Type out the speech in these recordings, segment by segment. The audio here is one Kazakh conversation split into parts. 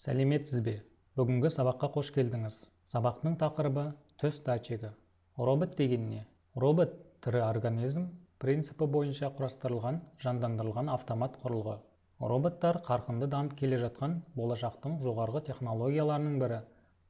Сәлеметсіз бе? Бүгінгі сабаққа қош келдіңіз. Сабақтың тақырыбы түс датчигі. Робот деген не? Робот тірі организм принципі бойынша құрастырылған, жандандырылған автомат құрылғы. Роботтар қарқынды дамып келе жатқан болашақтың жоғарғы технологияларының бірі.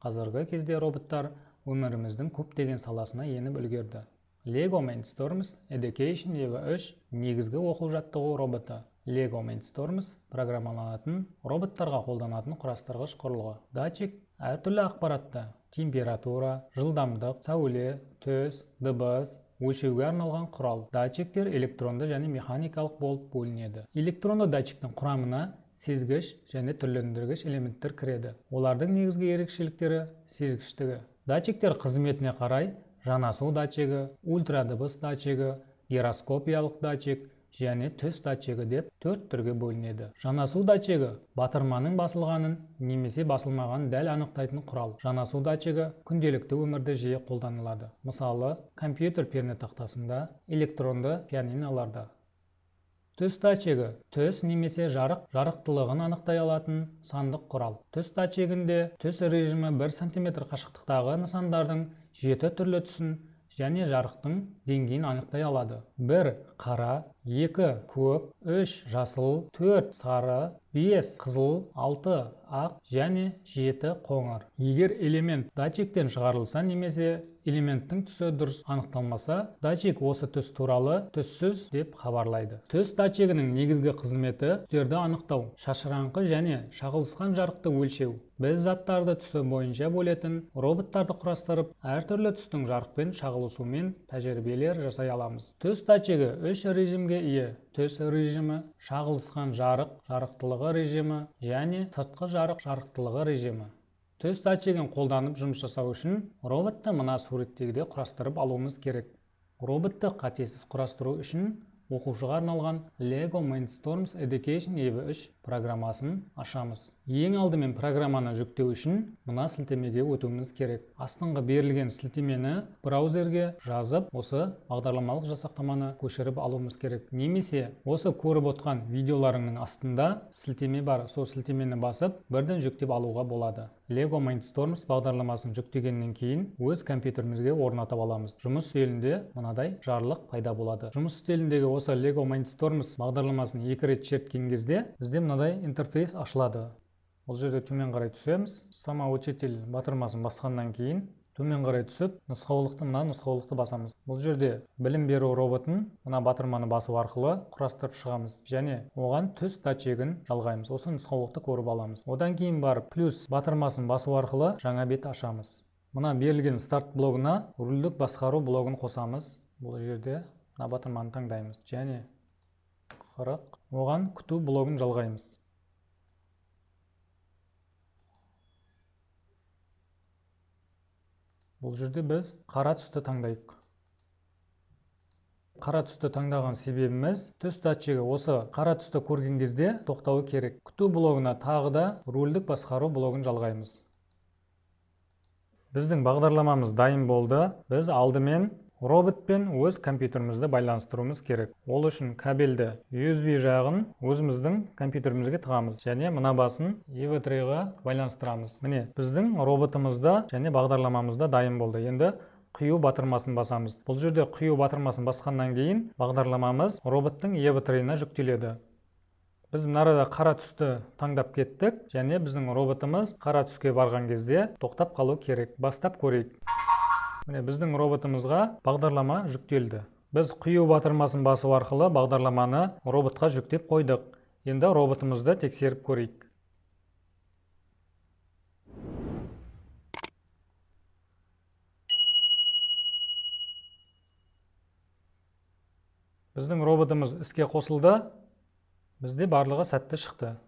Қазіргі кезде роботтар өміріміздің көптеген саласына еніп үлгерді. Lego Mindstorms Education EVA 3 негізгі оқу-жаттығу роботы. Lego Mindstorms программаланатын роботтарға қолданатын құрастырғыш құрылғы. Датчик әртүрлі ақпаратты температура, жылдамдық, сәуле, түс, дыбыс өлшеуге арналған құрал. Датчиктер электронды және механикалық болып бөлінеді. Электронды датчиктің құрамына сезгіш және түрлендіргіш элементтер кіреді. Олардың негізгі ерекшеліктері сезгіштігі. Датчиктер қызметіне қарай жанасу датчигі, ультрадыбыс датчигі, гироскопиялық датчик және түс датчигі деп төрт түрге бөлінеді. Жанасу датчигі батырманың басылғанын немесе басылмағанын дәл анықтайтын құрал. Жанасу датчигі күнделікті өмірде жиі қолданылады. Мысалы, компьютер пернетақтасында, электронды пианиноларда. Түс датчигі түс немесе жарық жарықтылығын анықтай алатын сандық құрал. Түс датчигінде түс режимі 1 см қашықтықтағы нысандардың 7 түрлі түсін және жарықтың деңгейін анықтай алады. 1 қара, 2 көк, 3 жасыл, 4 сары, 5 қызыл, 6 ақ және 7 қоңыр. Егер элемент датчиктен шығарылса немесе элементтің түсі дұрыс анықталмаса, датчик осы түс туралы түссіз деп хабарлайды. Түс датчигінің негізгі қызметі түстерді анықтау, шашыраңқы және шағылысқан жарықты өлшеу. Біз заттарды түсі бойынша бөлетін роботтарды құрастырып, әртүрлі түстің жарықпен шағылысуымен тәжірибелер жасай аламыз. Түс датчигі 3 режимге ие. Түс режимі, шағылысқан жарық жарықтылығы режимі және сыртқы жарық жарықтылығы режимі. Түс датчигін қолданып жұмыс жасау үшін роботты мына суреттегідей құрастырып алуымыз керек. Роботты қатесіз құрастыру үшін оқушыға арналған Lego Mindstorms Education EVA 3 программасын ашамыз. Ең алдымен программаны жүктеу үшін мына сілтемеге өтуіміз керек. Астыңғы берілген сілтемені браузерге жазып, осы бағдарламалық жасақтаманы көшіріп алуымыз керек. Немесе осы көріп отқан видеоларыңның астында сілтеме бар, сол сілтемені басып, бірден жүктеп алуға болады. Lego Mindstorms бағдарламасын жүктегеннен кейін өз компьютерімізге орнатып аламыз. Жұмыс үстелінде мынадай жарлық пайда болады. Жұмыс үстеліндегі осы Lego Mindstorms бағдарламасын 2 рет шерткен кезде бізде мынадай интерфейс ашылады. Бұл жерде төмен қарай түсеміз. Самоучитель батырмасын басқаннан кейін төмен қарай түсіп, нұсқаулықты мына нұсқаулықты басамыз. Бұл жерде білім беру роботын мына батырманы басу арқылы құрастырып шығамыз және оған түс датчигін жалғаймыз. Осы нұсқаулықты көріп аламыз. Одан кейін барып плюс батырмасын басу арқылы жаңа бет ашамыз. Мына берілген старт блогына рульдік басқару блогын қосамыз. Бұл жерде мына батырманы таңдаймыз және 40 оған күту блогын жалғаймыз. Бұл жерде біз қара түсті таңдайық. Қара түсті таңдаған себебіміз түс датчигі осы қара түсті көрген кезде тоқтауы керек. Күту блогына тағы да рульдік басқару блогын жалғаймыз. Біздің бағдарламамыз дайын болды. Біз алдымен роботпен өз компьютерімізді байланыстыруымыз керек. Ол үшін кабельді USB жағын өзіміздің компьютерімізге тығамыз және мына басын EVA 3-ға байланыстырамыз. Міне, біздің роботымызда және бағдарламамызда дайын болды. Енді құю батырмасын басамыз. Бұл жерде құю батырмасын басқаннан кейін бағдарламамыз роботтың EVA 3-ына жүктеледі. Біз мына арада қара түсті таңдап кеттік және біздің роботымыз қара түске барған кезде тоқтап қалу керек. Бастап көрейік. Міне, біздің роботымызға бағдарлама жүктелді. Біз құю батырмасын басу арқылы бағдарламаны роботқа жүктеп қойдық. Енді роботымызды тексеріп көрейік. Біздің роботымыз іске қосылды. Бізде барлығы сәтті шықты.